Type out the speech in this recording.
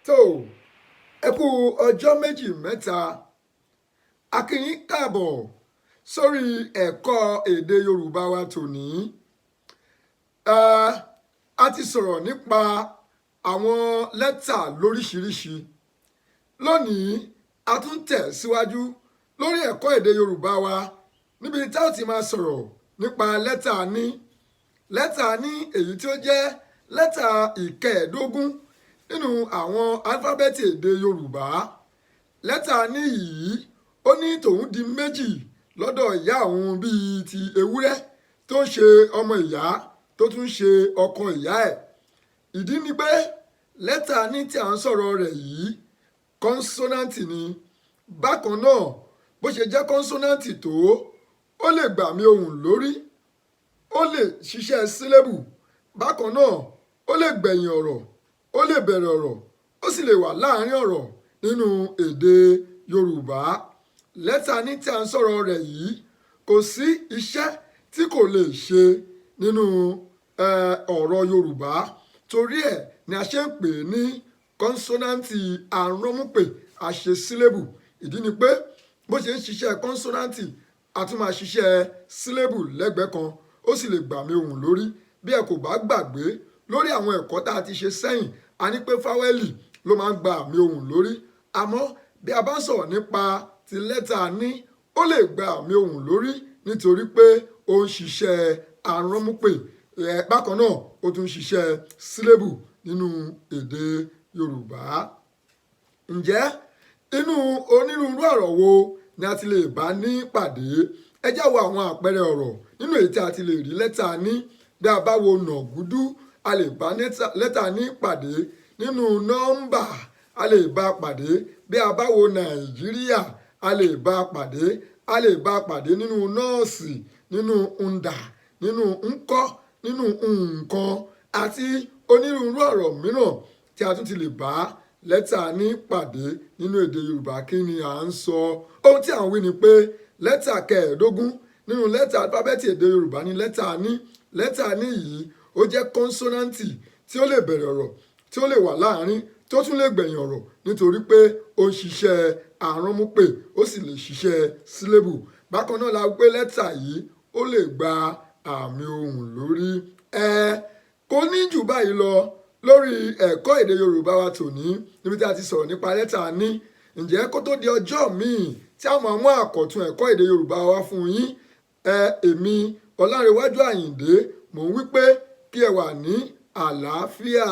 Tó, ẹ kú ọjọ́ méjì mẹ́ta. A kí yín káàbọ̀ sórí ẹ̀kọ́ èdè Yorùbá wa tòní. A ti sọ̀rọ̀ nípa àwọn lẹ́tà lóríṣiríṣi. Lónìí, a tún tẹ̀ síwájú lórí ẹ̀kọ́ èdè Yorùbá wa níbi tá ò ti máa sọ̀rọ̀ nípa lẹ́tà ní. Lẹ́tà ní, èyí tí ó jẹ́ lẹ́tà ìkẹẹ̀ẹ́dógún nínú àwọn álífábẹ́ẹ̀tì èdè Yorùbá. Lẹ́tà ní yìí, ó ní tòun di méjì lọ́dọ̀ ìyá òun bíi ti ewúrẹ́ tó ń ṣe ọmọ ìyá tó tún ṣe ọkọ ìyá ẹ̀. Ìdí ni pé lẹ́tà ní tí à ń sọ̀rọ̀ rẹ̀ yìí, kọ́nsọ́náǹtì ni. Bákan náà, bó ṣe jẹ́ kọ́nsọ́náǹtì tó, ó lè gbàmì ohùn lórí, ó lè ṣiṣẹ́ sílébù. Bákan náà, ó lè gbẹ̀yìn ọ̀rọ̀, ó lè bẹ̀rẹ̀ ọ̀rọ̀, ó sì lè wà láàárín ọ̀rọ̀ nínú èdè Yorùbá. Lẹ́tà ní tí à ń sọ̀rọ̀ rẹ̀ yìí, kò sí iṣẹ́ tí kò lè ṣe nínú ọ̀rọ̀ Yorùbá. Torí ẹ̀ ni a ṣe ń pè é ní kọ́nsọ́náǹtì aránmúpè àṣesílébù. Ìdí ni pé bó ṣe ń ṣiṣẹ́ kọ́nsọ́náǹtì, a tún máa ṣiṣẹ́ sílébù lẹ́gbẹ̀ẹ́ kan, ó sì lè gbàmì ohùn lórí. Bí ẹ kò bá gbàgbé lórí àwọn ẹ̀kọ́ tá a ti ṣe sẹ́yìn, a ní pé fáwẹ́lì ló máa ń gba àmì ohùn lórí. Àmọ́ bí a bá ń sọ̀rọ̀ nípa ti lẹ́tà ní, ó lè gba àmì ohùn lórí nítorí pé ó ń ṣiṣẹ́ aránmúpè. Bákan náà, ó tún ń ṣiṣẹ́ sílébù nínú èdè Yorùbá. Ǹjẹ́ inú onírúurú ọ̀rọ̀ wo ni a ti lè bá ní pàdé? Ẹ já wo àwọn àpẹẹrẹ ọ̀rọ̀ nínú èyí tí a ti lè rí lẹ́tà ní. Bí a bá wo nàgúdú, a lè bá lẹ́tà ní pàdé. Nínú nọ́mbà, a lè bá pàdé. Bí a bá wo Nàìjíríà, a lè bá pàdé. A lè bá pàdé nínú nọ́ọ̀sì, nínú ǹdà, nínú ńkọ́, nínú nǹkan àti onírúurú ọ̀rọ̀ mìíràn tí a tún ti lè bá lẹ́tà ní pàdé nínú èdè Yorùbá. Kí ni à ń sọ? Ohun tí à ń wí ni pé lẹ́tà kẹẹ̀ẹ́dógún nínú lẹ́tà álífábẹ́ẹ̀tì èdè Yorùbá ní lẹ́tà ní. Lẹ́tà ní yìí, ó jẹ́ kọ́nsọ́náǹtì tí ó lè bẹ̀rẹ̀ ọ̀rọ̀, tí ó lè wà láàárín, tó tún lè gbẹ̀yìn ọ̀rọ̀, nítorí pé ó ń ṣiṣẹ́ aránmúpè, ó sì lè ṣiṣẹ́ sílébù. Bákan náà la pé lẹ́tà yìí, ó lè gba àmì ohùn lórí. Ẹ kò ní jù báyìí lọ lórí ẹ̀kọ́ èdè Yorùbá wa tòní níbi tí a ti sọ̀rọ̀ nípa lẹ́tà ní. Ǹjẹ́ kó tó di ọjọ́ míì tí a máa mú àkọ̀tun ẹ̀kọ́ èdè Yorùbá wa fún yín, èmi Ọlárewájú Àyìndé, mò ń wí pé kí ẹ wà ní àlàáfíà.